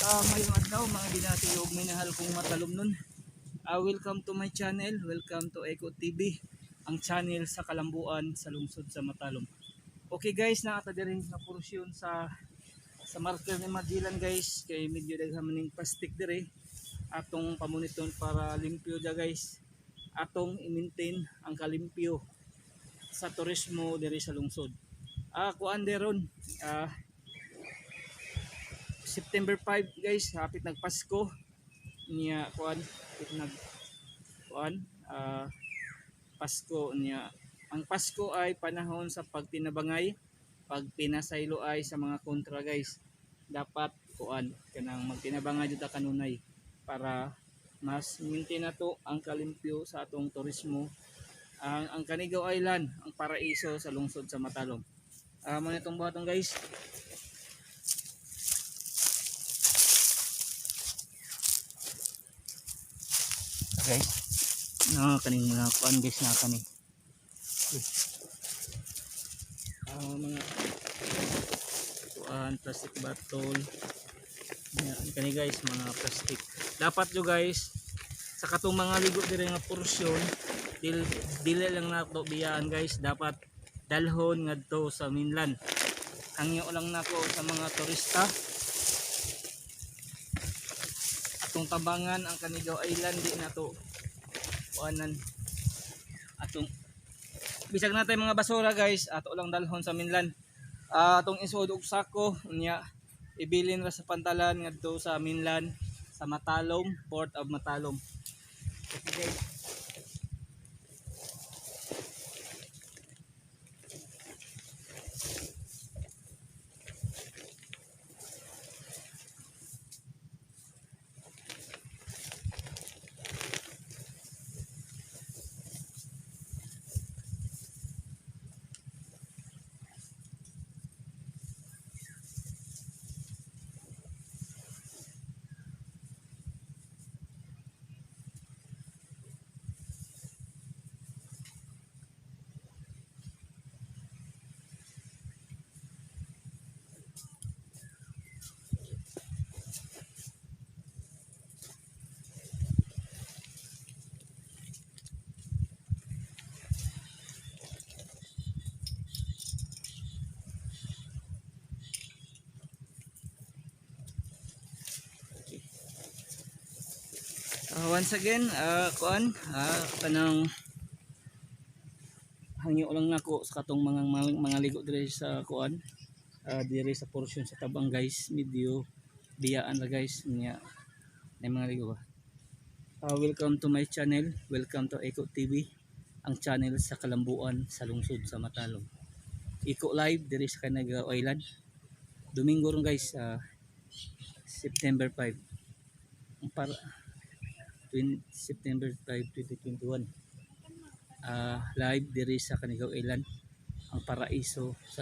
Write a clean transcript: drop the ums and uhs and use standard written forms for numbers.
Mayong adlaw, mga binati ug minahal kong matalumnon. Welcome to my channel. Welcome to Eco TV, ang channel sa Kalambuan sa lungsod sa Matalom. Okay guys, naa ta diri sa porsyon sa marker ni Magellan, guys, kay medyo daghan maning plastic diri. Atong pamuniton para limpyo ja, guys. Atong i-maintain ang kalimpyo sa turismo diri sa lungsod. Kuan deron, September 5 guys, hapit nagpasko niya, kuan, hapit nag kuan, Pasko niya. Ang Pasko ay panahon sa pagtinabangay, pagpinasaylo ay sa mga kontra, guys. Dapat kuan, kanang magtinabangay jud ta kanunay para mas maintain nato ang kalimpyo sa atong turismo, ang Canigao Island, ang paraiso sa lungsod sa Matalom. Mao itong buhaton, guys. Guys, na kaning mga kuan, guys, na kani mga kuan, plastic bottle. Yan, kani guys, mga plastic. Dapat yo guys, sa katong mga ligo diri nga porsyon, dili lang nato biyaan, guys, dapat dalhon ngadto sa mainland. Hangyo lang nako sa mga turista, atong tabangan ang Canigao Island, di nato kuanan. Atong bisag natay mga basura, guys, ato lang dalhon sa mainland. Atong isuod og sako unya ibilin ra sa pantalan ngadto sa mainland sa Matalom, Port of Matalom. Okay guys. Once again, kuan, kanang hangyo lang nako sa katong mga ligo diri sa kuan, diri sa portion sa tabang, guys, medyo biyaan ra, guys, niya na mga ligo ba. Welcome to my channel. Welcome to Eco TV, ang channel sa Kalambuan sa lungsod sa Matalom. Eco Live diri sa Canigao Island. Domingo ron guys, September 5. Ang para 20, September 5, 2021. Live diri sa Canigao Island, ang paraiso sa